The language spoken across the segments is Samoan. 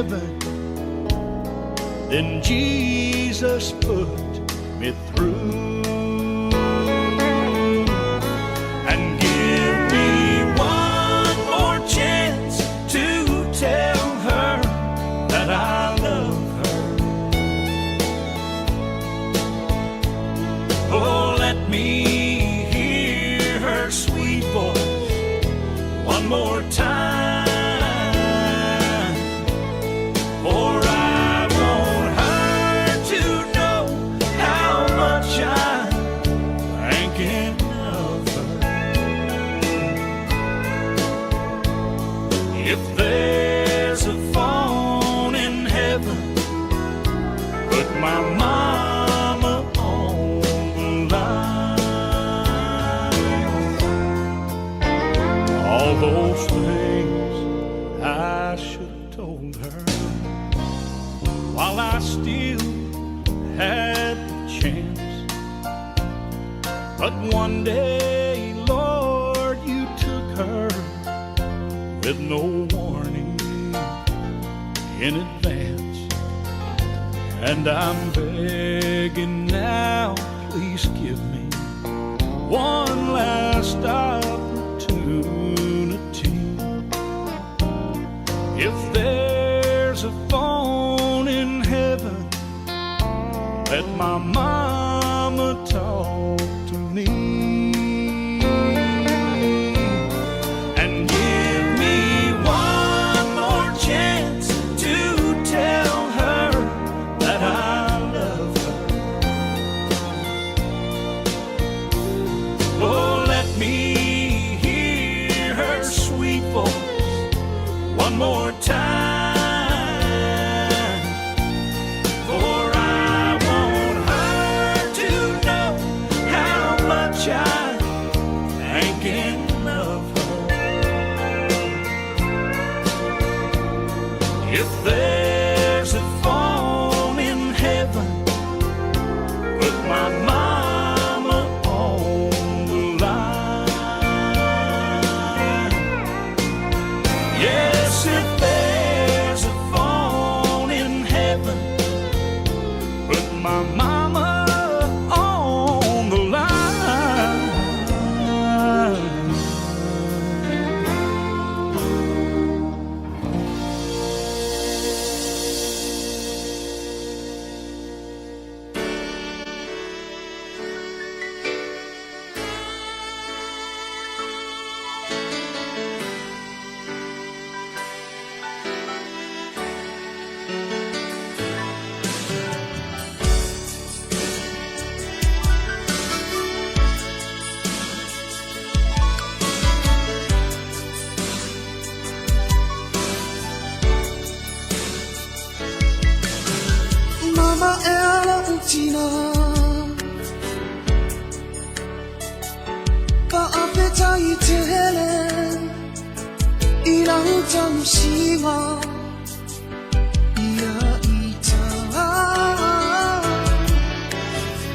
heaven, then Jesus put me through. And give me one more chance to tell her that I love her. Oh, let me hear her sweet voice one more time. For I want her to know how much I'm thinking of her. If there's a phone in heaven, put my mama on the line. All those things I should have told her while I still had the chance. But one day, Lord, you took her with no warning in advance. And I'm begging now, please give me one last opportunity. If there's a phone in heaven, let my mama talk to me. And give me one more chance to tell her that I love her. Oh, let me hear her sweet voice one more time. For I want her to know how much I'm thinking of her. If there's a phone in heaven, put my mama on the line. Yes, if there's a phone in heaven, put my mama on the line. Mama e ala utina Pa apeta i tele I lau tamusiwa Ia ita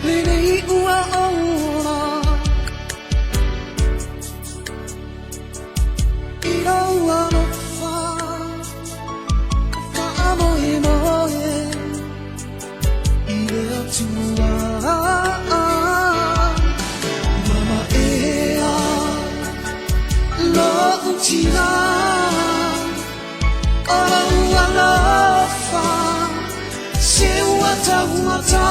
Lele ua ola I lau alofa Whaamoe moe I le atua. Mama ea Lo'u tina O lau alofa Se ua taumata.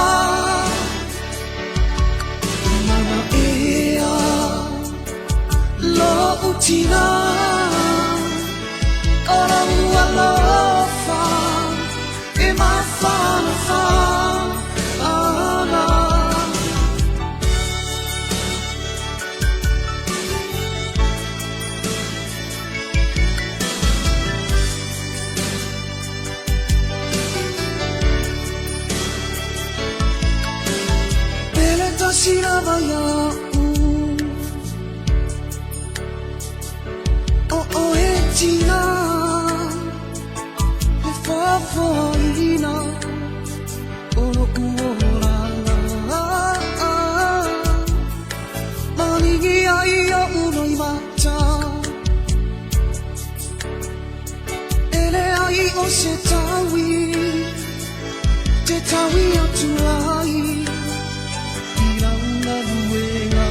Mama ea Lo'u tina O lau alofa E mafanafa ana. Pele tasi lava ia'u O oe tina E faafoaina O lo'u olaga Maligi ai o'u loimata E leai o se taui te taui atu ai i lau galuega.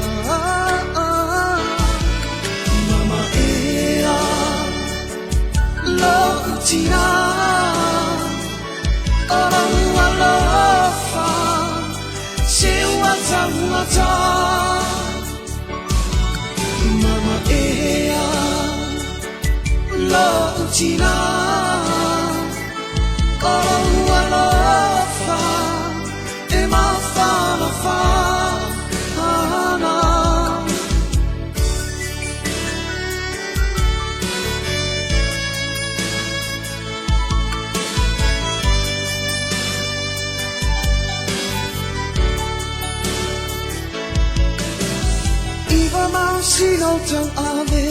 Mama ea lo'u tinā o lou alofa se ua taugata. Mama ea lo'u tinā o lou alofa e mafanafana. 9 masina o tauave,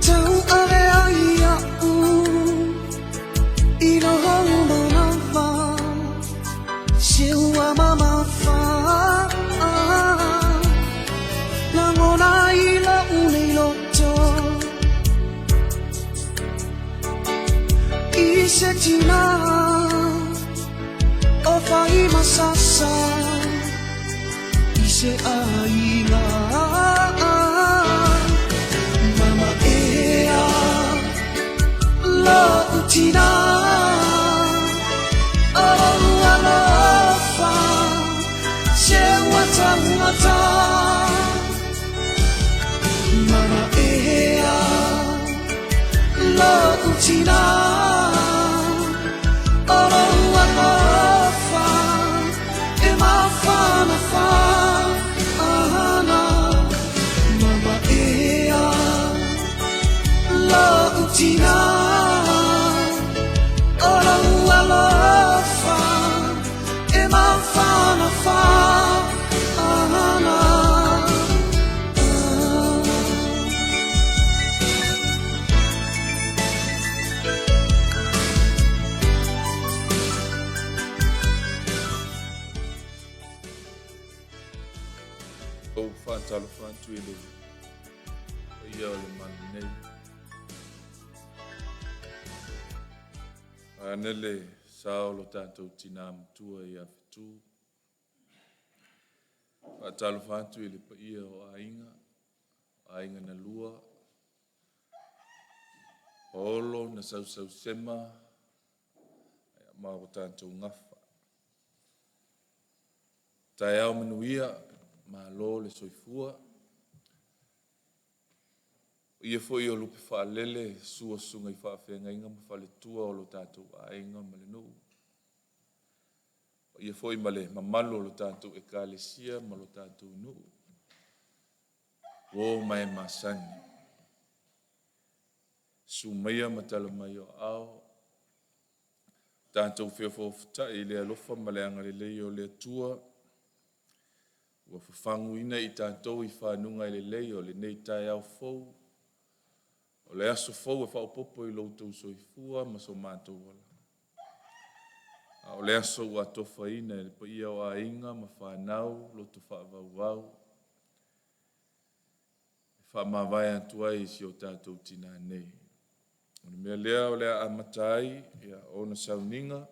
tauave ai iaʻu i lou manawa se ua mamafa. Lagona i loʻu nei loto i se tinā o faimasasa i se ʻaiga. Mama ea loʻu tinā o lou alofa se ua taugata. Mama ea loʻu tinā o lou alofa e mafanafana. Mama ea loʻu tinā o lou alofa e mafanafana. Ou faatalofa atu i le paia o le malu nei. Vaeane le sa o lo tatou tinā matua ia Fetu. Faatalofa atu i le paia o aiga, aiga na lua, Paolo na sausausema ma o tatou gafa. Taeao manuia, malo le soifua. O ia foi o lupe faalele, sua susuga i faafeagaiga ma faletua o lo tatou aiga ma le nuu. O ia foi ma le mamalu o lo tatou ekalesia ma lo tatou nuu. Uo ma e masani. Susu maia ma tala mai o aao. Tatou feofaofata'i i le alofa ma le agalelei o le Atua. Ua fafaguina i tatou i fanuga e lelei o lenei taeao fou. O le aso fou e faaopoopo i lo outou soifua ma so matou ola. A o le aso ua atofaina e le paia o aiga ma fanau loto faavauvau e faamavae atu ai i si o tatou tinā nei. O le mea lea o le a amata ai ona sauniga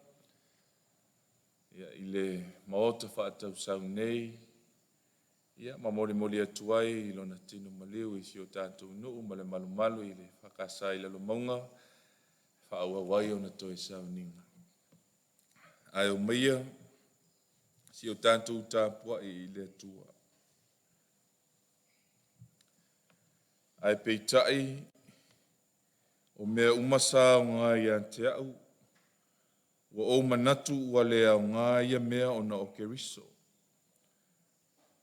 i le maota faatausau nei ma molimoli atu ai i lona tino maliu i si o tatou nuu ma le malumalu i le EFKS i Lalomauga e faaauau ai ona toe sauniga. Ae omaia si o tatou tapuai i le Atua. Ae peitai, o mea uma sa aoga ia te au, ua ou manatu ua le aoga ia mea ona o Keriso.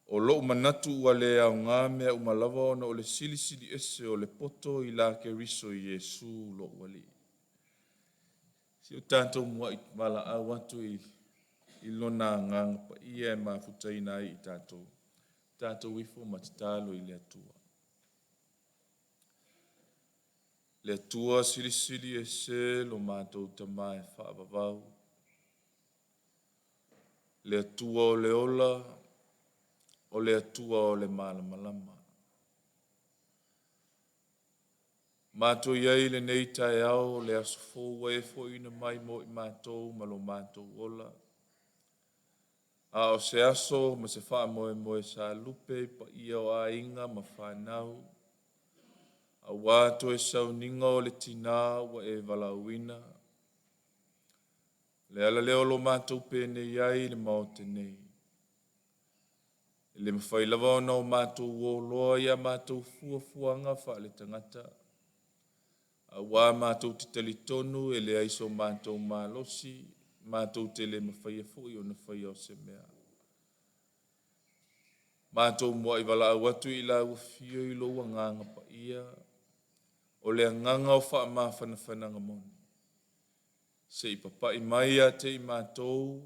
O lou manatu ua le aoga mea uma lava ona o le silisili ese o le poto i la Keriso Iesu lo'u Alii. Si o tatou muai valaau atu i lona agaga paia e mafutaina ai i tatou, tatou ifo ma tatalo i le Atua. Le Atua silisili ese lo matou Tamā e faavavau. Le Atua o le ola, o le Atua o le malamalama. Matou i ai i lenei taeao o le aso fou ua e foaiina mai mo i matou ma lo matou ola. A o se aso ma se faamoemoe sa lupe i paia o aiga ma fanau, auā toe sauniga o le tinā ua e valaauina. O le ala lea o lo matou penei ai i le Maota nei. E le mafai lava ona o matou o loa i a matou fuafuaga faaletagata, auā matou te talitonu e leai so matou malosi, matou te le mafaia foi ona faia o se mea. Matou muai valaau atu i lau afio i lou Agaga Paia, o le agaga o faamafanafanaga moni, se i papai mai ia te i matou,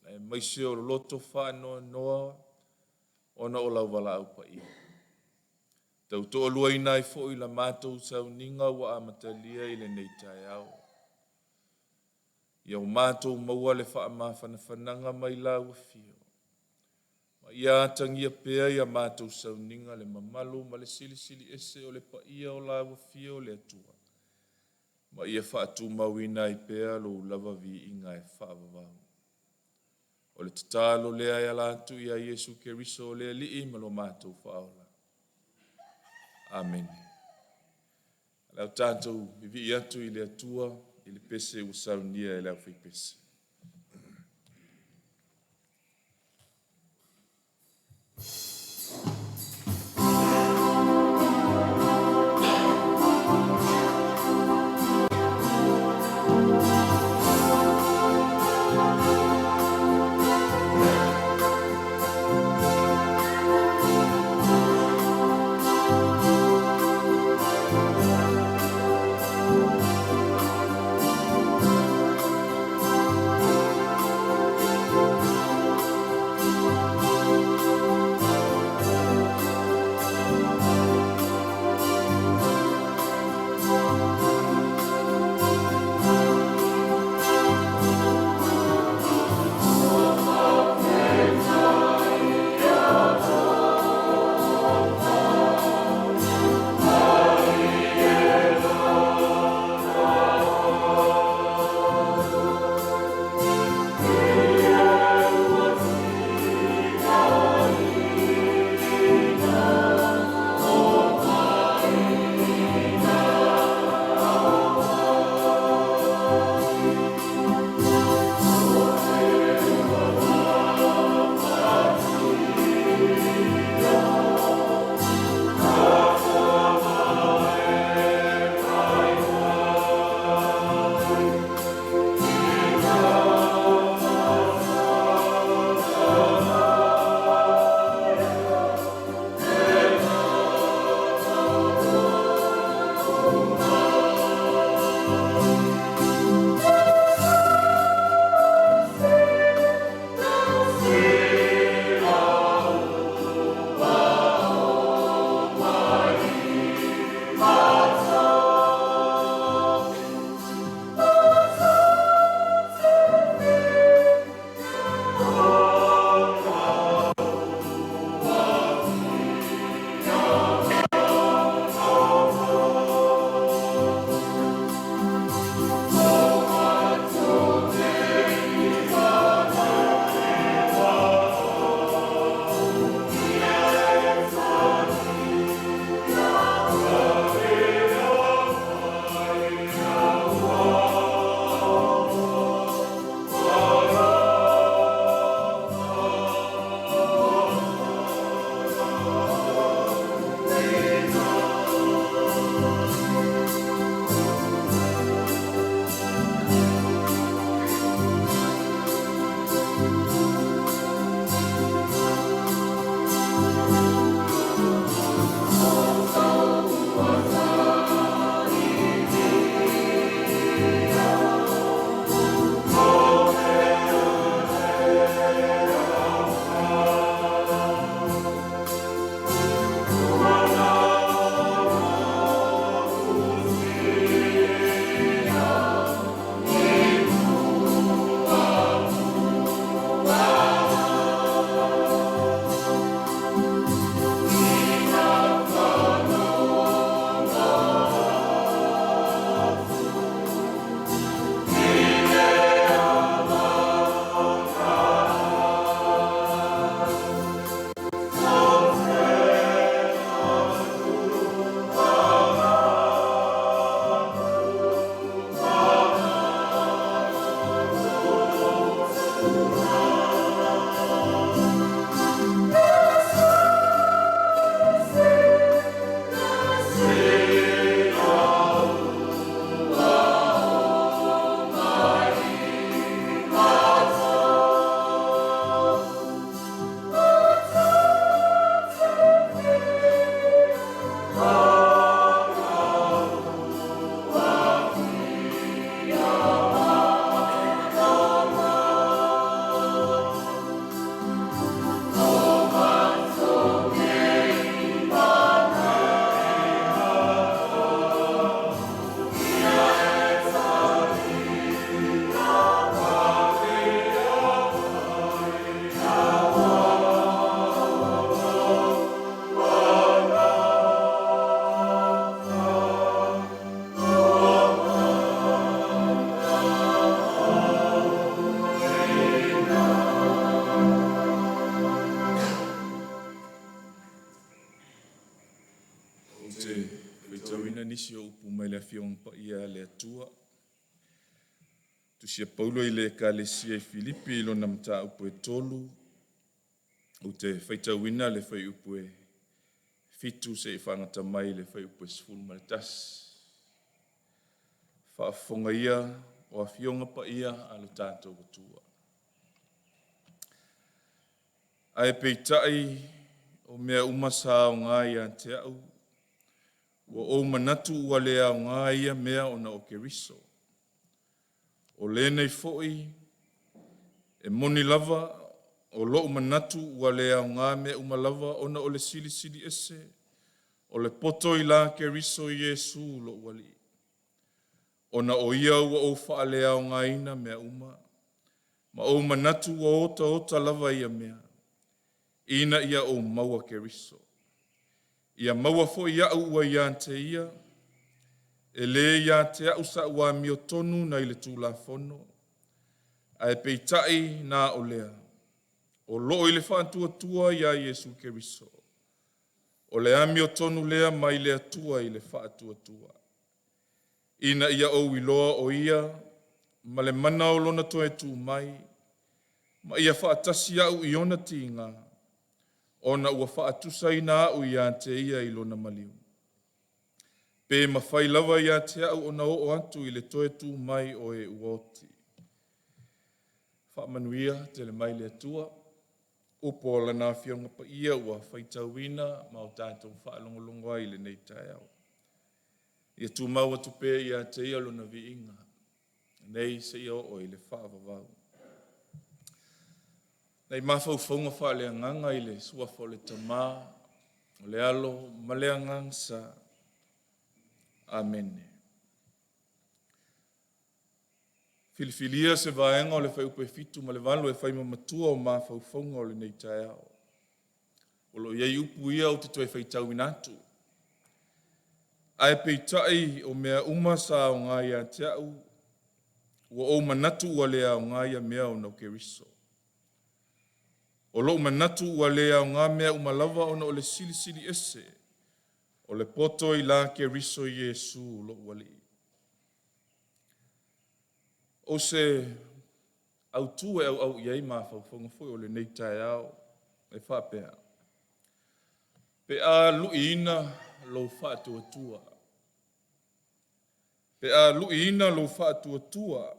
aemaise o loto faanoanoa ona o lau valaau paia. Tautoaluaina ai foi la matou sauniga ua amatalia i lenei taeao. Ia o matou maua le faamafanafanaga mai lau afio, ma ia atagia pea i a matou sauniga le mamalu ma le silisili ese o le paia o lau afio le Atua, ma ia faatumauina ai pea lou lava viiga e faavavau. O le tatalo lea e ala atu ia Iesu Keriso o le Alii ma lo matou Faaola. Amene. O le a tatou vivii atu i le Atua i le pese ua saunia e le aufaipese. te faitauina nisi o upu mai le Afioga Paia a le Atua. Tusi a Paulo i le Ekalesia i Filipi i lona mataupu e 3, ou te faitauina le fuaiupu e 7 seia faagata mai le fuaiupu e 11. Faafofoga ia o Afioga Paia a lo tatou Atua. Ae peitai o mea uma sa aoga ia te au, ua ou manatu ua le aoga ia mea ona o Keriso. O lenei foi, e moni lava, o lou manatu ua le aoga mea uma lava ona o le silisili ese o le poto ila Keriso Iesu lou Alii. Ona o Ia ua ou faaleaogaina mea uma, ma ou manatu ua otaota lava ia mea, ina ia ou maua Keriso. Ia maua foi au ua ia te Ia, e le ia te au sa'u amiotonu nai le Tulafono, ae peitai na o lea, o loo i le faatuatua ia Iesu Keriso. O le amiotonu lea mai le Atua i le faatuatua, ina ia ou iloa o Ia ma le mana o Lona toe tu mai, ma ia faatasi au i ona tiga, ona ua faatusaina au ia te ia i lona maliu. Pe mafai lava ia te au ona oo atu i le toe tu mai o e ua oti. Faamanuia tele mai le Atua, upu o Lana Afioga Paia ua faitauina ma o tatou faalogologo ai i lenei taeao. Ia tumau atu pea ia te Ia Lona viiga, nei seia oo i le faavavau. Nai mafaufauga faaleagaga i le suafa o le Tama, o le Alo ma le Agaga Sa. Amene. Filifilia se vaega o le fuaiupu e 7 ma le 8 e fai ma matua o mafaufauga o lenei taeao. O lo o i ai upu ia ou te toe faitauina atu. Ae peitai o mea uma sa aoga ia te au, ua ou manatu ua le aoga ia mea ona o Keriso. O lou manatu ua le aoga mea uma lava ona o le silisili ese o le poto ila Keriso Iesu lou Alii. O se autu e auau i ai mafaufauga foi o lenei taeao e faapea, pe a luiina lou faatuatua. Pe a luiina lou faatuatua,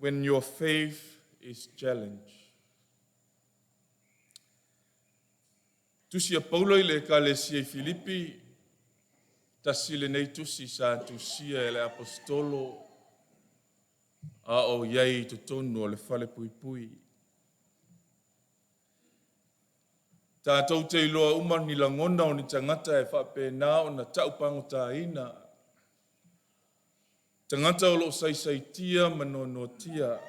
when your faith is challenged. Tusi a Paulo i le Ekalesia i Filipi, tasi lenei tusi sa tusia e le Aposetolo a o i ai i totonu o le falepuipui. Tatou te iloa uma ni lagona o ni tagata e faapena ona taupagotaina, tagata o lo o saisaitia ma noanoatia,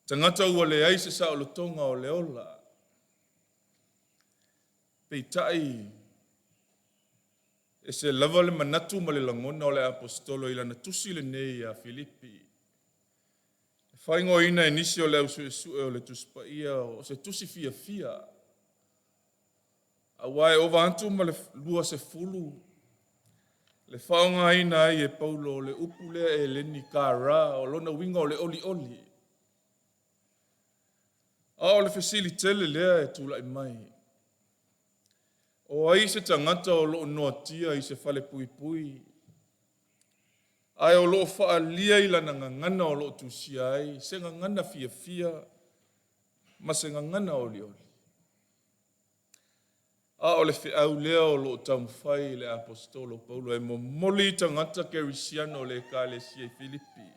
tagata ua leai se saolotoga o le ola. Peitai, ese lava le manatu ma le lagona o le Aposetolo i lana tusi lenei ia Filipi. E faaigoaina e nisi o le au suesue o le Tusi Paia o se tusi fiafia, aua e ova atu ma le 20 le faaaogaina ai e Paulo o le upu lea eleni kara, o lona uiga o le olioli. A o le fesili tele lea e tulai mai, o ai se tagata o lo o noatia i se falepuipui ae o lo o faaalia i lana gagana o lo o tusia ai se gagana fiafia ma se gagana olioli? A o le feau lea o lo o taumafai le Aposetolo Paulo e momoli i tagata kerisiano o le Ekalesia i Filipi.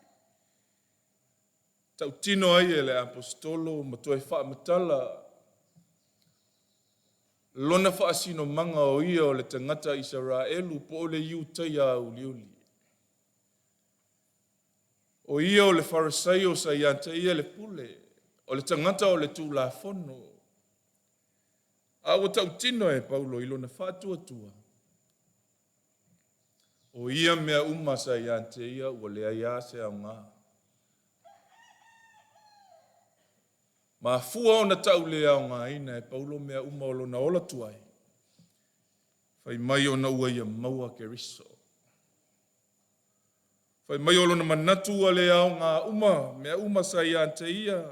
Tautino ai e le Aposetolo ma toe faamatala lona faasinomaga o ia o le tagata Isaraelu po o le Iutaia auliuli. O ia o le Farisaio sa ia te ia le pule, o le tagata o le Tulafono. A ua tautino e Paulo i lona faatuatua, o ia mea uma sa ia te ia ua leai lava se aoga. Mafua ona tau le aogaina e Paulo mea uma o lona ola tuai. Fai mai ona ua ia maua Keriso. Fai mai o lona manatu ua le aoga uma mea uma sa ia te ia,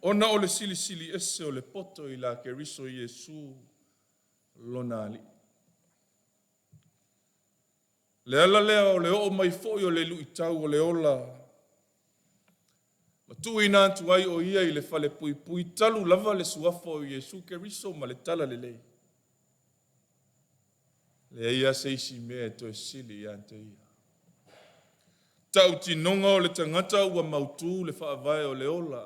ona o le silisili ese o le poto i la Keriso Iesu lona Alii. Le ala lea o le oo mai foi o le luitau o le ola, ma tuuina atu ai o ia i le falepuipui talu lava le suafa o Iesu Keriso ma le talalelei. Leai lava se isi mea e toe sili ia te ia. Tautinoga o le tagata ua mautu le faavae o le ola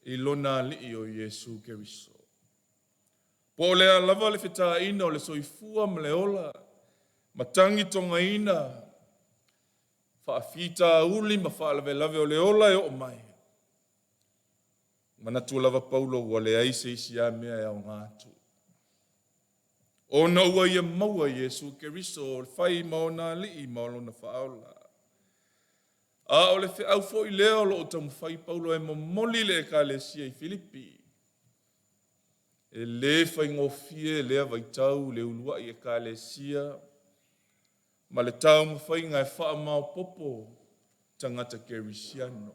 i lona Alii o Iesu Keriso. Po o le a lava le fetaina o le soifua ma le ola, matagitogaina, faafitauli ma faalavelave o le ola e oo mai, manatu lava Paulo ua leai se isi lava mea e aoga atu. Ona ua ia maua Iesu Keriso o le fai ma ona Alii ma lona Faaola. A o le feau foi lea o lo o taumafai Paulo e momoli i le Ekalesia i Filipi. E le faigofie lea vaitau le uluai Ekalesia ma le taumafaiga e faamaopoopo tagata kerisiano.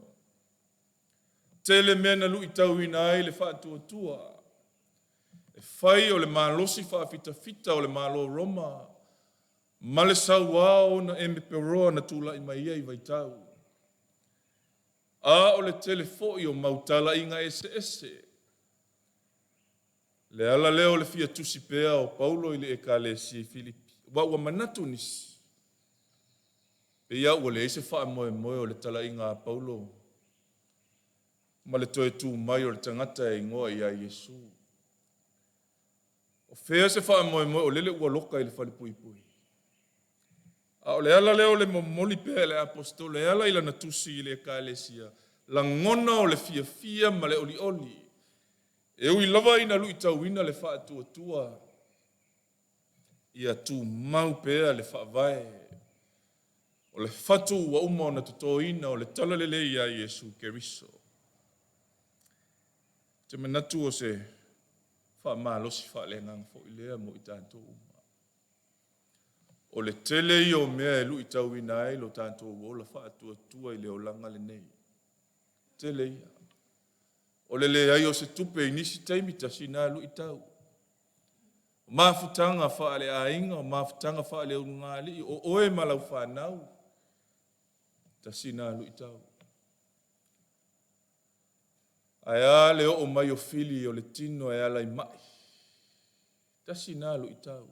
Tele mea na luitauina ai le faatuatua e fai o le malosi faafitafita o le Malo o Roma ma le sauā o ona emeperoa na tulai mai ai vaitau. A o le tele foi o mau talaiga eseese. Le ala lea o le fia tusi pea o Paulo i le Ekalesia i Filipi, aua ua manatu nisi, pei lava ua leai se faamoemoe o le talaiga a Paulo ma le toe tu mai o le tagata e igoa ia Iesu. O fea se faamoemoe o lele ua loka i le falepuipui? A o le ala lea o le momoli pea e le aposetolo e ala i lana tusi i le Ekalesia, lagona o le fiafia ma le olioli, e ui lava ina luitauina le faatuatua, ia tumau pea le faavae o le fatu ua uma ona totoina o le talalelei ia Iesu Keriso. Ou te manatu o se faamalosi faaleagaga foi lea mo i tatou uma. O le tele ia o mea e luitauina ai lo tatou ola faatuatua i le olaga lenei. Tele ia. O le leai o se tupe i nisi taimi, tasi lena luitau. O mafutaga faaleaiga, o mafutaga faaleulugalii, o oe ma lau fanau, tasi lena luitau. Ae a le oo mai o fili o le tino e ala i mai, tasi lena luitau.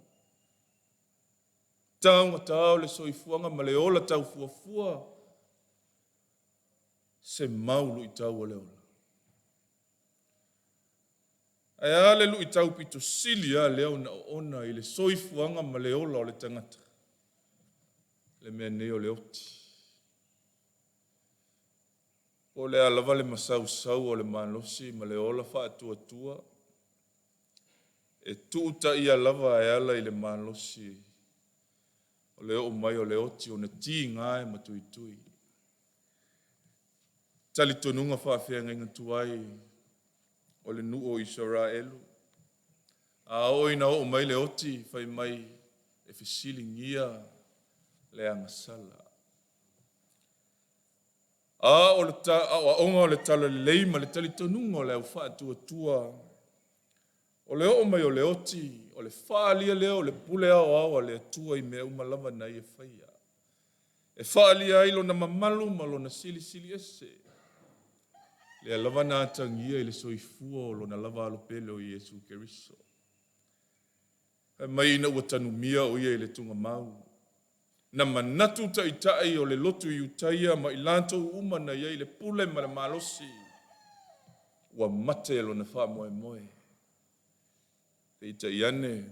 Taugata o le soifuaga ma le ola taufuafua, se mau luitau o le ola. Ae a le luitau pito sili lava lea ona oona i le soifuaga ma le ola o le tagata, le mea nei o le oti. Po o le a lava le masausau o le malosi ma le ola faatuatua, e tuutaia lava e ala i le malosi o le oo mai o le oti ona tiga e matuitui. Talitonuga faafeagaiga tuai o le nuu o Isaraelu, a oo ina oo mai le oti, fai mai e fesiligia le agasala. A o le aoaoga o le talalelei ma le talitonuga o le au faatuatua, o le oo mai o le oti, o le faaalia lea o le pule aoao a le Atua i mea uma lava na ia faia, e faaalia ai lona mamalu ma lona silisili ese, lea lava na atagia i le soifua o lona lava alo pele o Iesu Keriso. Fai mai ina ua tanumia o ia i le tugamau, na manatu taitai o le lotu Iutaia ma i latou uma na i ai le pule ma le malosi, ua mate lona faamoemoe. Peitai ane,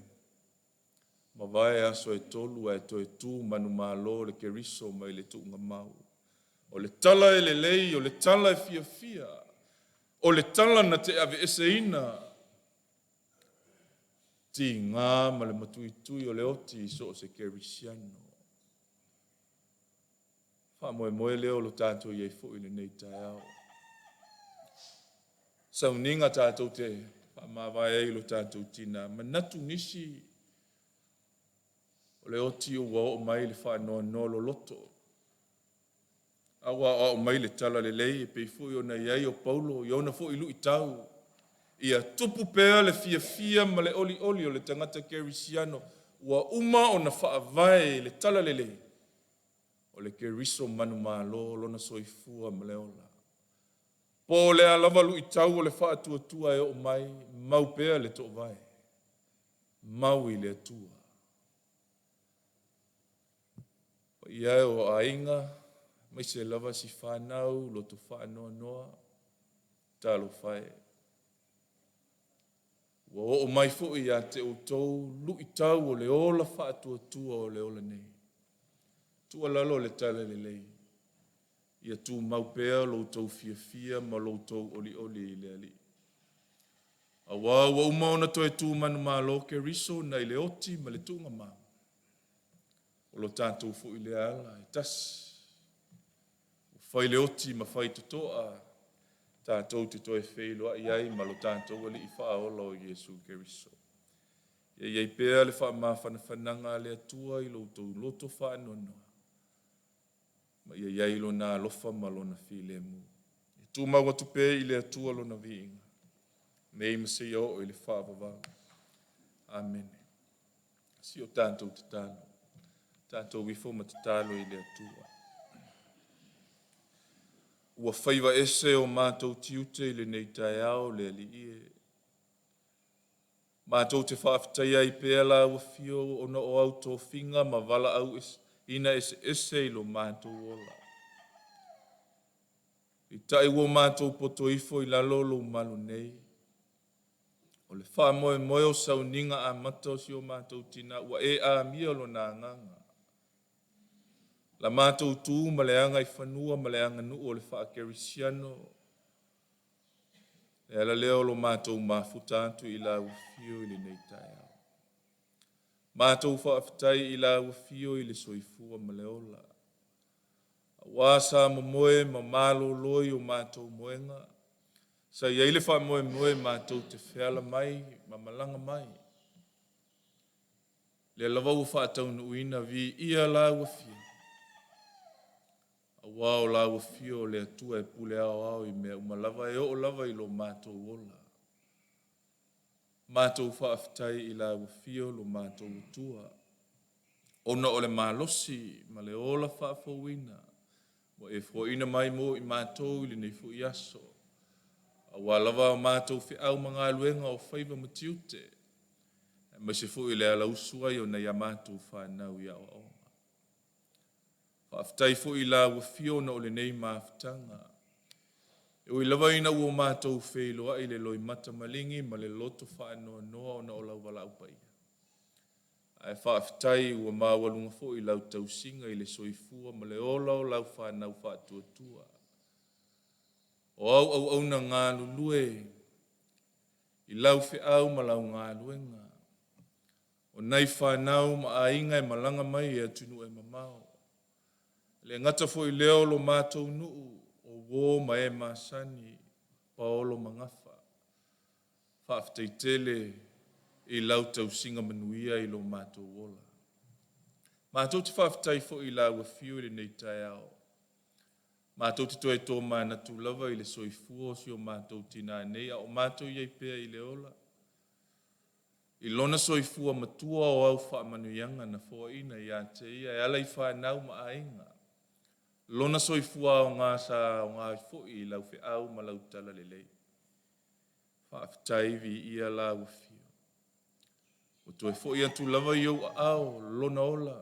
mavae aso e tolu ae toe tu manumalo le Keriso mai le tuugamau. O le tala e lelei, o le tala e fiafia, o le tala na te aveeseina tiga ma le matuitui o le oti i so o se kerisiano. Faamoemoe lea o lo tatou i ai foi i lenei taeao. Sauniga tatou te faamavae ai i lo tatou tina. Manatu nisi O le oti ua oo mai le faanoanoa loloto, a ua aoao mai le talalelei e pei foi ona i ai o Paulo i ona foi luitau, ia tupu pea le fiafia ma le olioli o le tagata kerisiano ua uma ona faavae i le talalelei o le Keriso manumalo lona soifua ma le ola. Po o le a lava luitau o le faatuatua e oo mai, mau pea le toovae, mau i le Atua. Paia e o aiga, aemaise lava si fanau loto faanoanoa, talofa e. Ua oo mai foi ia te outou luitau o le ola faatuatua o le ola nei. Tuualalo le talalelei, ia tumau pea lo outou fiafia ma lo outou olioli i le Alii. Aua ua uma ona toe tu manumalo Keriso nai le oti ma le tuugamau, o lo tatou foi lea ala e tasi. Ua fai le oti ma faitotoa tatou te toe feiloai ai ma lo tatou Alii Faaola o Iesu Keriso. Ia i ai pea le faamafanafanaga a le Atua i lo outou loto faanoanoa, ma ia i ai Lona alofa ma Lona filemu. Ia tumau atu pea i le Atua Lona viiga, nei ma seia oo i le faavavau. Amene. Si o tatou tatalo, tatou ifo ma tatalo i le Atua. Ua faiva ese o matou tiute i lenei taeao le Alii e. Matou te faafetaia ai pea lau afio ona o au tofiga ma valaauina eseese i lo matou ola. Peitai ua matou poto ifo i lalo o lou malu nei. O le faamoemoe o sauniga amata o si o matou tina ua e amia lona agaga. La matou tu ma le agaifanua ma le aganuu o le faakerisiano, e ala lea o lo matou mafuta atu i lau afio i lenei taeao. Matou faafetai i lau afio i le soifua ma le ola, aua sa momoe ma malolo i o matou moega, sa i ai le faamoemoe matou te feala mai ma malaga mai. Lea lava ua faataunuuina, viia lau afio, aua o lau afio o le Atua e pule aoao i mea uma lava e oo lava i lo matou ola. Matou faafetai i lau afio lo matou Atua, ona o le malosi ma le ola faafouina ua e foaina mai mo i matou i lenei foi aso, aua lava a matou feau ma galuega o faiva ma tiute, aemaise foi le alausu ai o nai a matou fanau i aoaoga. Faafetai foi i lau afio ona o lenei mafutaga. E ui lava ina ua matou feiloai i le loimata maligi ma le loto faanoanoa ona o lau valaau paia, ae faafetai ua maualuga foi lau tausiga i le soifua ma le ola o lau fanau faatuatua. O au auauna galulue i lau feau ma lau galuega, o nai fanau ma aiga e malaga mai i atunuu e mamao. E le gata foi i lea o lo matou nuu, o uo ma e masani, paolo ma gafa. Faafetai tele i lau tausiga manuia i lo matou ola. Matou te faafetai foi i lau afio i lenei taeao. Matou te toe tomanatu lava i le soifua o si o matou tina nei, a o matou i ai pea i le ola, i lona soifua matua o au faamanuiaga na foaina ia te ia e ala i fanau ma aiga, lona soifua aoga sa aoga ai foi i lau feau ma lau talalelei. Faafetai viia lau afio. Ua toe foi atu lava i ou aao lona ola,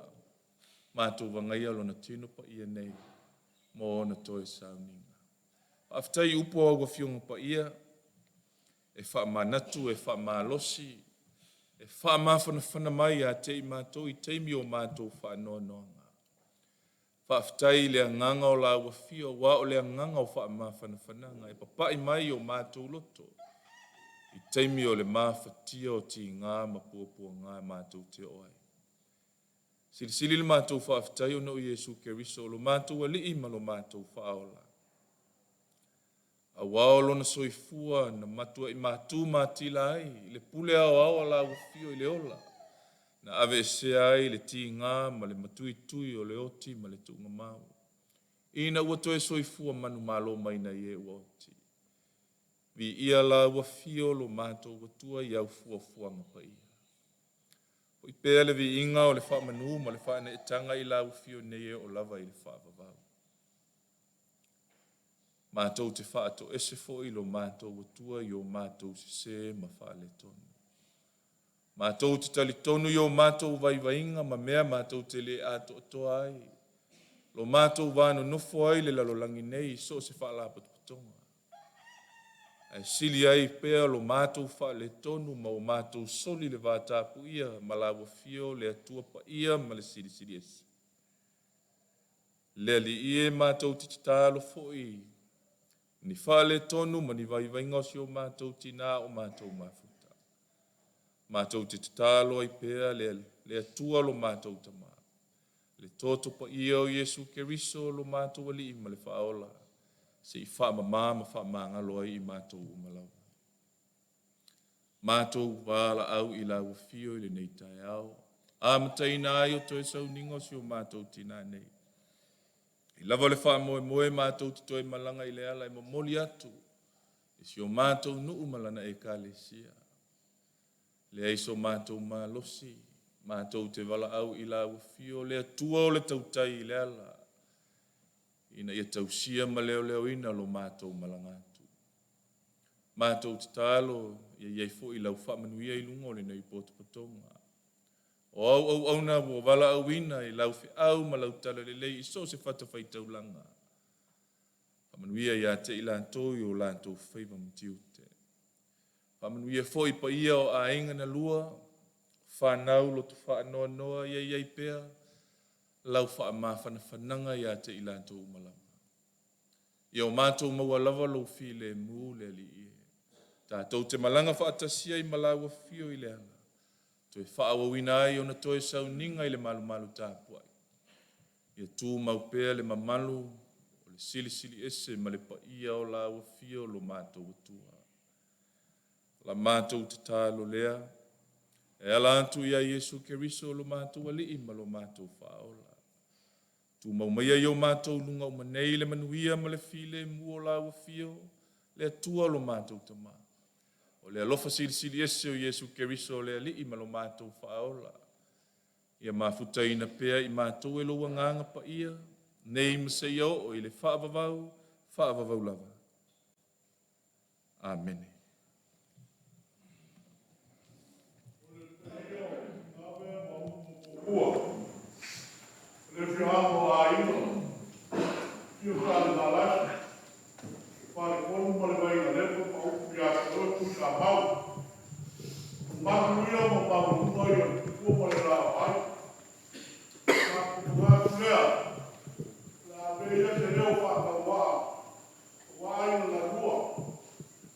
matou vagaia lona tino paia nei mo ona toe sauniga. Faafetai i upu o au Afioga Paia, e faamanatu, e faamalosi, e faamafanafana mai ia te i matou i taimi o matou faanoanoaga. Faafetai i le agaga o lau afio, aua o le agaga o faamafanafanaga e papai mai i o matou loto i taimi o le mafatia o tiga ma puapuaga matou te oo ai. Silisili le matou faafetai ona o Iesu Keriso o lo matou Alii ma lo matou Faaola. Aua o lona soifua na matuai matu matila ai i le pule aoao a lau afio i le ola, na aveesea ai le tigā ma le matuitui o le oti ma le tuugamau, ina ua toe soifua manumalo mai nai e ua oti. Viia lau Afio lo matou Atua i au fuafuaga paia. Foi pea le viiga o le faamanu ma le faaneetaga i lau Afio nei e oo lava i le faavavau. Matou te faatoese foi lo matou Atua i o matou sesē ma faaletonu. Matou te talitonu i o matou vaivaiga ma mea matou te le atoatoa ai, lo matou va nonofo ai i le lalolagi nei i so o se faalapotopotoga, ae sili ai pea lo matou faaletonu ma o matou soli le vatapuia ma lau Afio le Atua Paia ma le Silisili Ese. Le Alii e, matou te tatalo foi i ni faaletonu ma ni vaivaiga o si o matou tina a o matou mafuta. Matou te tatalo ai pea le Atua lo matou Tama, le Toto Paia o Iesu Keriso lo matou Alii ma le Faaola, se i faamama ma faamagalo ai i matou uma lava. Matou valaau i lau Afio i lenei taeao, amataina ai o toe sauniga o si o matou tina nei. E lava le faamoemoe matou te toe malaga i le ala e momoli atu i si o matou nuu ma lana ekalesia. Leai so matou malosi, matou te valaau i lau Afio le Atua o le tautai i le ala, ina ia tausia ma leoleoina lo matou malaga atu. Matou tatalo ia i ai foi lau faamanuia i luga o lenei potopotoga. O au auauna ua valaauina i lau feau ma lau talalelei i so o se fatafaitaulaga, faamanuia ia te i latou i o latou faiva ma tiute. Faamanuia foi i paia o aiga na lua, fanau loto faanoanoa ia i ai pea lau faamafanafanaga ia te i latou uma lava. Ia o matou maua lava lou filemu le Alii e. Tatou te malaga faatasi ai ma lau Afio i le ala, toe faaauauina ai ona toe sauniga i le malumalu tapuai. Ia tumau pea le mamalu o le Silisili Ese ma le paia o lau Afio lo matou Atua. La matou tatalo lea, e ala atu ia Iesu Keriso lo matou Alii ma lo matou Faaola. Tumau maia i o matou luga uma nei le manuia ma le filemu o lau Afio, le Atua lo matou Tama. O le alofa silisili ese o Iesu Keriso le Alii ma lo matou Faaola, ia mafutaina pea i matou e lou Agaga Paia, nei ma seia oo i le faavavau, faavavau lava. Amene. O le afioaga o Aiga, afio Salevalasi, le Faletolu ma le Vainalepa ma upu ia te oe Tuisamau. O mamalu ia ma maualuga i le tupua ma le alavai. Ona tatou manatu lea, o le a avea ia se leo faatauvaa aua aiga taulua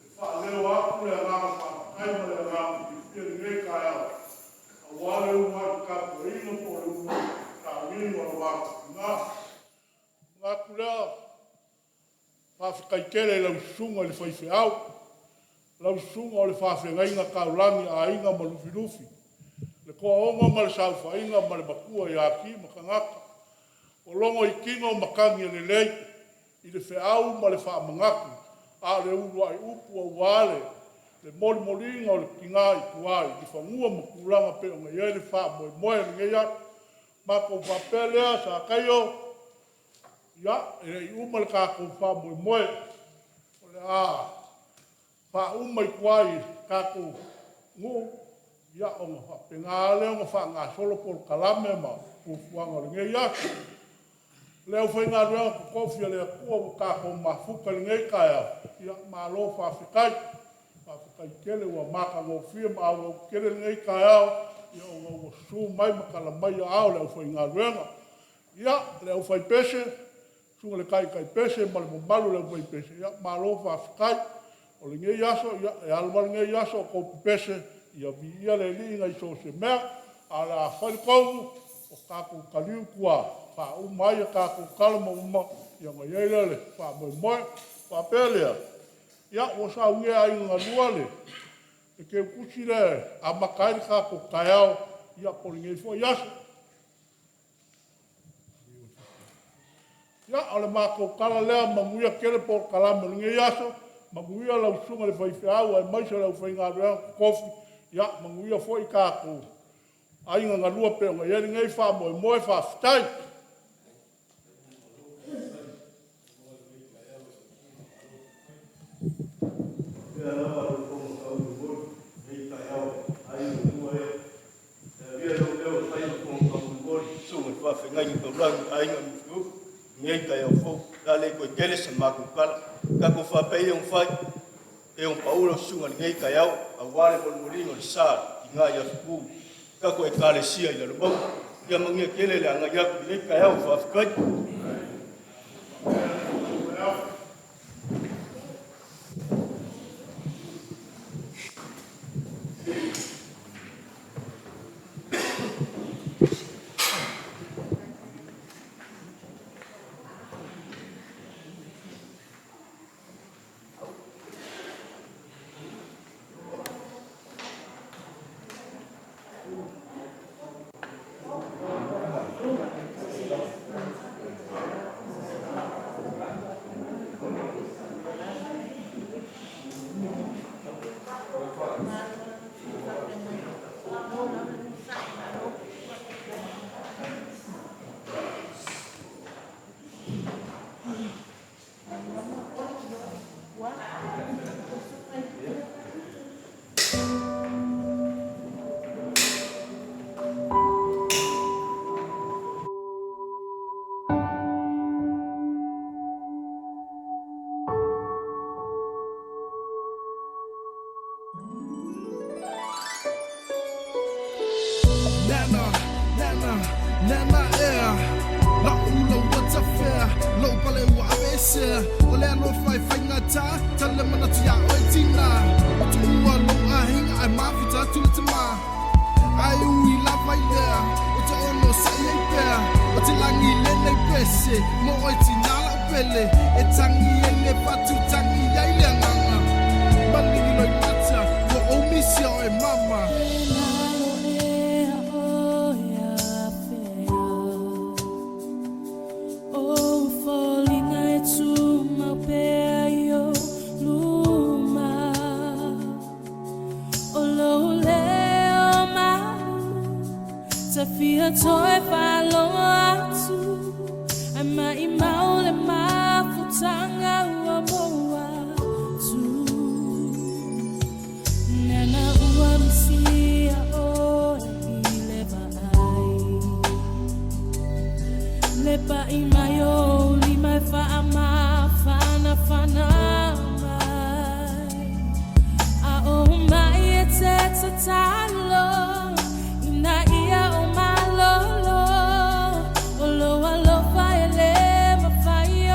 e faaleo atu le agaga faafetai ma le agaga fiafia i lenei taeao aua le uluai tapuaiga po o le uluai sauniga o le matou tina. Ona manatu lea, faafetai tele i lau susuga i le faifeau, lau susuga o le faafeagaiga taulagi a Aiga ma Lufilufi, le toaono ma le saofaiga ma le matua ia Ki ma Tagata. Ua logo i tino matagi e lelei i le feau ma le faamanatu, a o le uluai upu aua le molimoliga o le tina i tua i fanua ma tulaga e pei ona i ai le faamoemoe o lenei aso. Ona matou faapea lea, Sakaio, ia, e le i uma le tatou faamoemoe, o le a faauma i tua i le tatou nuu ona faapena lava lea ona faagasolo polokalame ma fuafuaga o lenei aso. Le aufaigaluega totofi a le Atua ua tatou mafuta i lenei taeao, ia malo faafetai. Faafetai tele ua matagofie ma auau tele lenei taeao ona ua susu mai ma tala mai aao o le aufaigaluega. Ia, le aufaipese, susuga i le Taitaipese ma le mamalu o le aufaipese, ia malo faafetai. O lenei aso, e ala lava lenei aso o outou pepese, ia viia le Alii nai so o se mea. Ae o le a fai le tonu, ua tatou taliu i tua e faauma ai a tatou tala ma uma ona i ai lea o le faamoemoe. Ona faapea lea, ia ua saunia e aiga na lua le teutusi lea e amata ai le tatou taeao. ia po o lenei foi aso. Ia, o le matou tala lea, manuia tele polokalame o lenei aso, manuia lau susuga i le faifeau aemaise o le aufaigaluega totofi, ia manuia foi tatou aiga galue e pei ona i ai lenei faamoemoe. Faafetai. Nana, nana, nana ea. La'u lau tafea, lou pale ua aveesea. O le alofa e faigata, tale manatu iā oe tina. Ua tuua lou aiga ae mafuta atu le tamā. Ae ui lava i lea, ou te onosai ai pea. O te lagi lenei pese, mo oe tina la'u pele. E tagi ai le fatu, tagi ai le agaga. Maligi loimata, ua ou misia oe mama. Toe whaloa atu Ai mai mau le mafutanga ua moa tu Nana ua misia oe i le vaai Le pa'i mai o lima e whaamawhana whana mai A o mai e te tatalo.